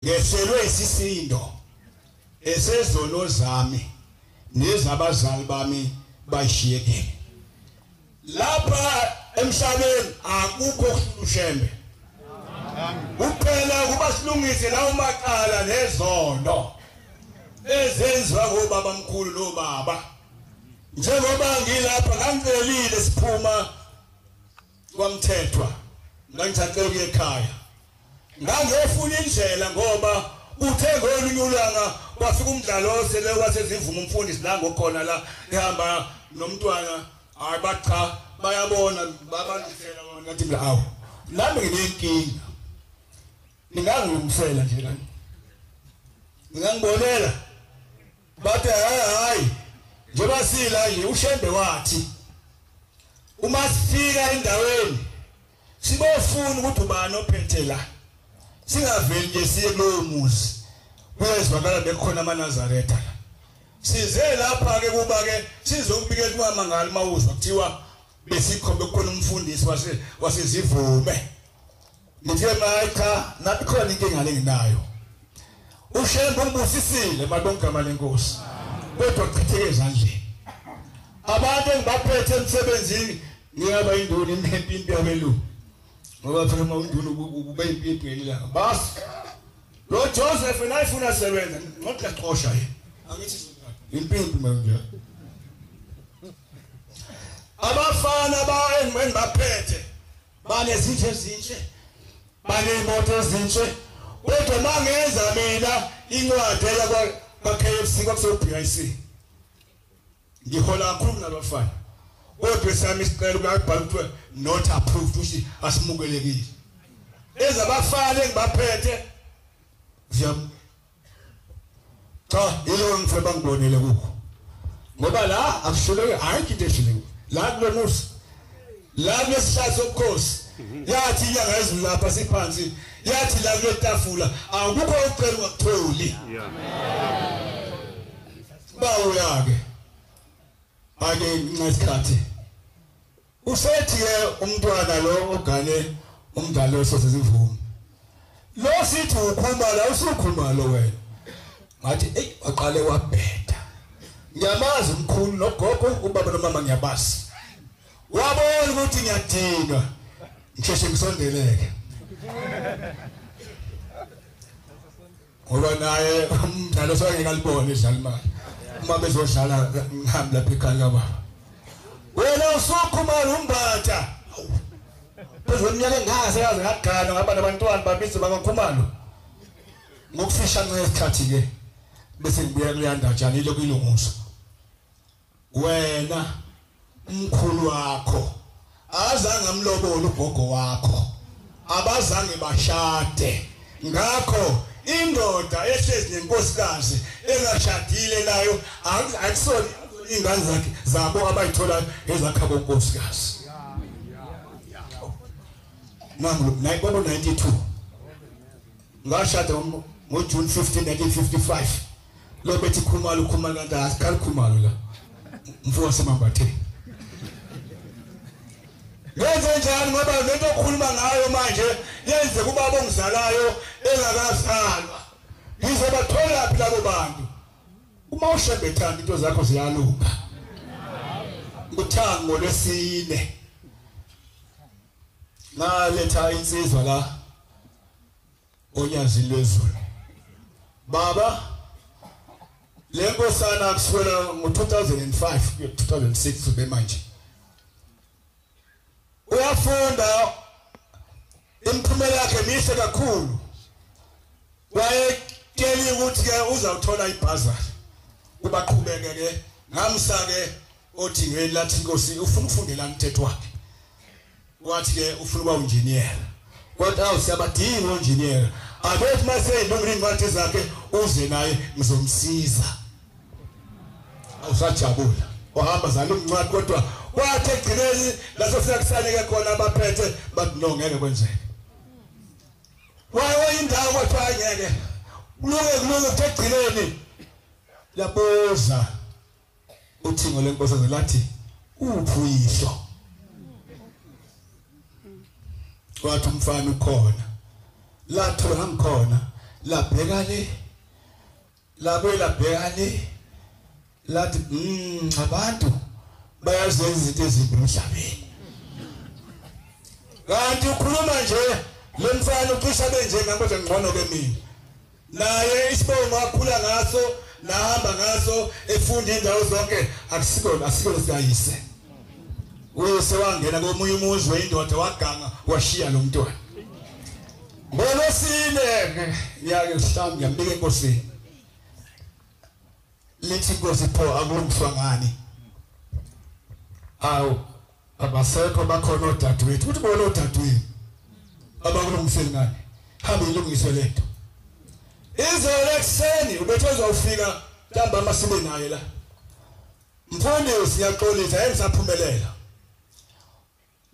Ngehlelwe isisindo esezono zami nezabazali bami bashiyekile. Lapha emhlabeni akukho uShembe. Kuphela kuba silungise lawo macala nezono ezenziwa ngobaba mkhulu nobaba. Njengoba ngilapha ngangicelile siphuma kwaMthethwa, ngangicela ukuya ekhaya. Ngangiyofuna indlela ngoba uthe ngolunye ulanga kwafika umdlalo osele wasezivuma umfundisi la ngokhona la ehamba nomntwana. Hayi bacha bayabona babalungisela bona ngathi mina awu nami nginenkinga, ningangilungisela nje lana, ningangibonela. Bathi hayi hayi njengoba sila nje uShembe wathi uma sifika endaweni sibofuna ukuthi ubani ophethe la, singaveli nje siye kulowo muzi kuyezwakala bekukhona amaNazaretha la. Size lapha ke kuba ke sizokubikela umama mawuzwa kuthiwa besikhombe kukhona umfundisi wasezivume. Ngithe mayi cha nathi khona inkinga lenginayo. uShembe ungibusisile malongama lenkosi, kodwa chitheke ezandleni. Abantu engibaphethe emsebenzini ngiyaba induna impimpi yabelungu, ngoba phela uma unduna ube impimpi ngelanga bas lo Joseph nayifuna sebenza ngokuxosha yena, angithi impimpi manje. Abafana engibaphethe banezinto ezinhle, banemoto ezinhle, kodwa mangenza mina incwadi eya kwa KFC kwakuso BIC ngihola kakhulu nabafana, kodwa sami isicelo kuyabhala ukuthi not approved, ukuthi asimukelekile. Ezabafana engibaphethe ziyam cha yilo ngifuna bangibonele kukho, ngoba la akushuleke ayikho into eshuleke la kulomusi la kulesihlahla sobukhosi. Yathi inyanga yezulu lapha siphansi, yathi la kuletafula akukho ucela ungakutholi. Bawo yake ake ngesikhathi usethi ke umntwana lo ogane umdlalo osesivuma lo sithi ukhuluma la usukhuluma lo wena, ngathi ey waqale wabheda. Ngiyamazi umkhulu nogogo ubaba nomama ngiyabazi, wabona ukuthi ngiyadinga ngisheshe ngisondeleke ngoba naye umdlalo sokangeke alibone idlala imali uma bezodlala ngihambe lapha ekhaya kababa. Wena usukhumala umbatha phezulu eminyaka engase yaze ngagana ngaba nabantwana babize bakaKhumalo. Ngokufisha ngesikhathi ke bese ngibuya kuleya ndatshana ile kuyilungusa. Wena umkhulu wakho azange amlobole ugogo wakho, abazange bashade, ngakho indoda ehlezi nenkosikazi engashadile nayo akusona ingane zakhe zabo abayithola ezakhabo nkosikazi. Nangu kwabo 92 ngashada ngoJune 15 1955. Lo bethi Khumalo ukhumalo kanti asiqali Khumalo la mfo wasemambatheni. Ngenze njani ngoba lento okhuluma ngayo manje yenze kubaba ongizalayo engakazalwa, ngizobathola phi labo bantu? Uma uShembe ethanda into zakho ziyalunga. Nguthango lwesine ngaletha insizwa la onyazini lwezulu. Baba le nkosana kusukela ngo-2005 kuya 2006 kube manje uyafunda, imiphumela yakhe mihle kakhulu. Wayetshela ukuthi ke uzawuthola ibhazari kubaqhubeke ke ngamsa ke othingweni lathi inkosi ufuna ukufundela umthetho wakhe, wathi ke ufuna ukuba unjiniyela. Kodwa awu siyabadinga onjiniyela, abethi mase ilungile incwadi zakhe uze naye ngizomsiza. Awusajabula wahamba zalunga incwadi, kodwa kwathi egcineni laso fika kusanike khona abaphethe bathi no ngeke kwenzeke. Waye indawo kwathiwa ngeke kulunge kulunge, kuthe egcineni labuza uthingo lenkosi lathi uphi uyihlo? Wathi umfana ukhona, lathola ngikhona, Labheka le, labuye labheka le, lathi abantu bayazenza izinto ezimbi emhlabeni. Kanti ukhuluma nje lo mfana ucisha benje ngakho ngcono ke mina. Naye isibongo akhula ngaso nahamba ngaso efunda indawo zonke akusiko sikayise. Uyise wangena komunye umuzi weindoda waganga washiya lo mntwana. Ngolosine yake mhlawumbe ngiyambika enkosini. Lithi inkosi pho akulungiswa ngani? Awu abasekho bakhona odadewethu. Uthi bona odadewethu abakulungiseli ngani? Hambe ilungiswe lento. Izolo ekuseni ubethe uzofika ntambama sibe naye la. Mfundisi siyaxolisa engisaphumelela.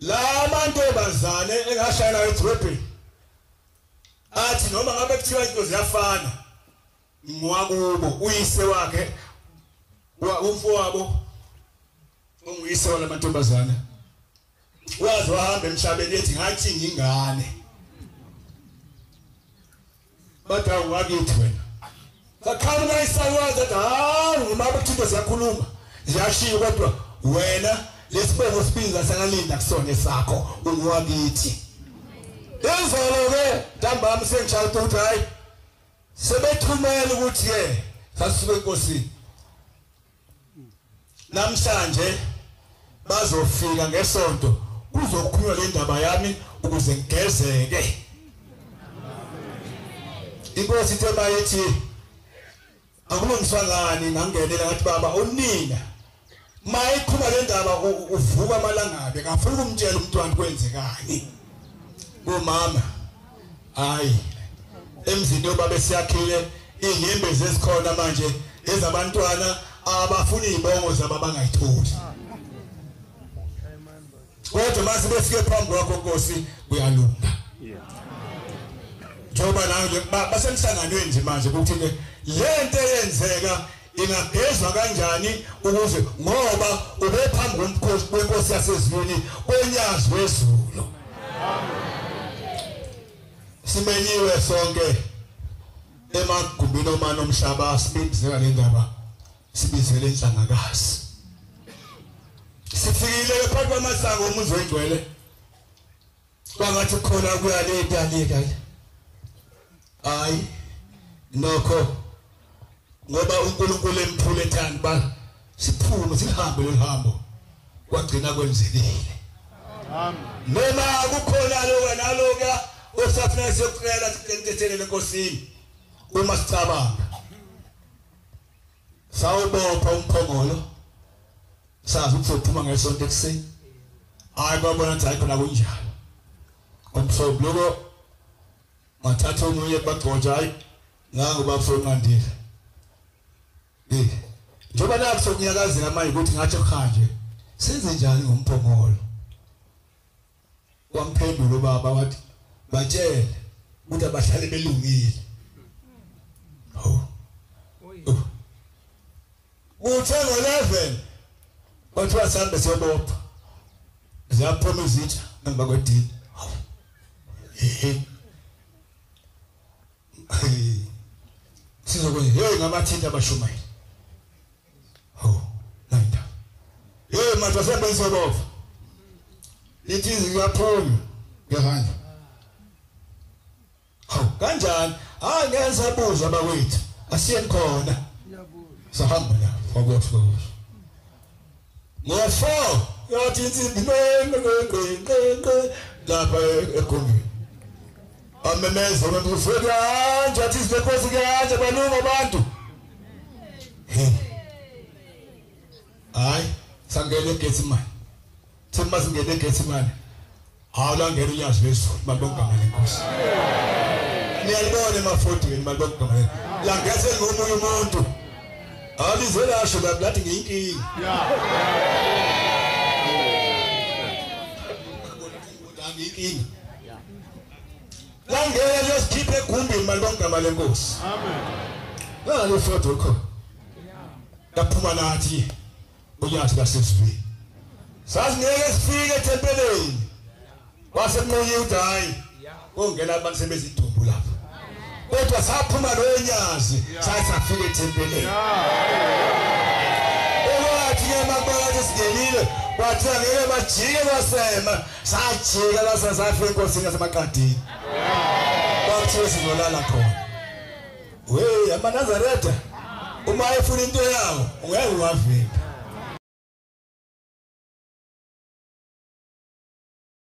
La mantombazane engashayela edrobheni athi noma ngabe kuthiwa izinto ziyafana ngwakubo uyise wakhe umfowabo onguyise walamantombazane waze wahamba emhlabeni ethi ngathi ngingane. Bathi wakithi wena saqhamuka isakwazi athi hawu noma kuthiwa siyakhuluma ziyashiya kodwa wena lesibongo sibiza sakalinda kusona esakho unguwakithi. Izolo ke ntambama sengishaya ukuthi hayi sebethumela ukuthi ke sasuke enkosini namhlanje bazofika ngesonto kuzokhulunywa le ndaba yami ukuze ngigezeke. Inkosi ithe bayithi akulungiswa ngani ngangenela ngathi baba unina mayikhuluma le ndaba uvuka amalangabe ngafuna ukumtshela umntwana kwenzekani. Kumama hayi emzini obaba siyakhile inyembezi ezikhona manje ezabantwana abafuna izibongo zabo abangayitholi. Kodwa mase befike phambi kwakho Nkosi kuyalunga. Njengoba nawe basemhlanganweni nje manje ukuthi ke lento eyenzeka ingagezwa kanjani ukuze ngoba ube phambi komkhosi wenkosi yasezulwini onyazi wezulu. Simenyiwe sonke emagumbini omane omhlaba sibizela le ndaba sibizele inhlangakazi. Sifikile phakathi kwamasango omuzi wengcwele kwangathi khona kuyaleta le. Hayi nokho ngoba uNkulunkulu emphule ethanda ba siphume sihambe lo hambo kwagcina kwenzekile. Amen. Noma kukhona lo naloka osafuna siyokucela siqiniselele enkosini uma sicabanga sawubopha umphongolo sazi ukuthi uphuma ngesonto ekuseni. Hayi babona ukuthi hayi khona kunjalo. Ngomsombuluko bathatha omunye bagcoja hayi nangu bafuna. Njengoba lapho sokunyakazela manje ukuthi ngathi kuhanje senze njani ngomphongolo. Wamphendula ubaba wathi batshele ukuthi abahlale belungile. Ho. Kuthe ngo-11 kwathiwa sihambe siyobopha. Ziyaphuma izitsha emva kwedini. Sizokwenza hey ngabathinta abashumayeli. Ho, nayinda. Hey manje siyabopha. Lithi ziyaphuma ngehamba. Hawu kanjani? Hayi ngeke sabuza bakwethu. Asiyeni khona. Sahamba la kwakufa. Ngo-4 yathi insimbi lapha egumbini. Amemeza umuntu ufike kanje athi izinkosi kanje balunga abantu. Hayi sangena eGetsemane. Thina singena eGetsemane. Hawu langena unyazi lwezulu malibonga igama lenkosi. Niyalibona emafodweni malibonga igama lenkosi. Langese ngomunye umuntu. Alizwe lasho lathi ngiyinkinga. Ngiyinkinga. Langena liyosikhipha egumbini malibonga igama lenkosi. Amen. Ngale fodo kho. Laphuma nathi unyazi lasezulwini. Sasingeke sifike ethempelini. Wasenqunyiwe ukuthi hayi kongena abantu sebezidumbu lapha. Kodwa saphuma lonyazi sasafika ethempelini. Okwathi ke makubona singenile kwathiwa ngeke bajike kwasema, sajika base safika enkosini yasemaqadini. Kwathiwa sizolala khona. Wey amaNazaretha uma efuna into yawo ungeke uwavimbe.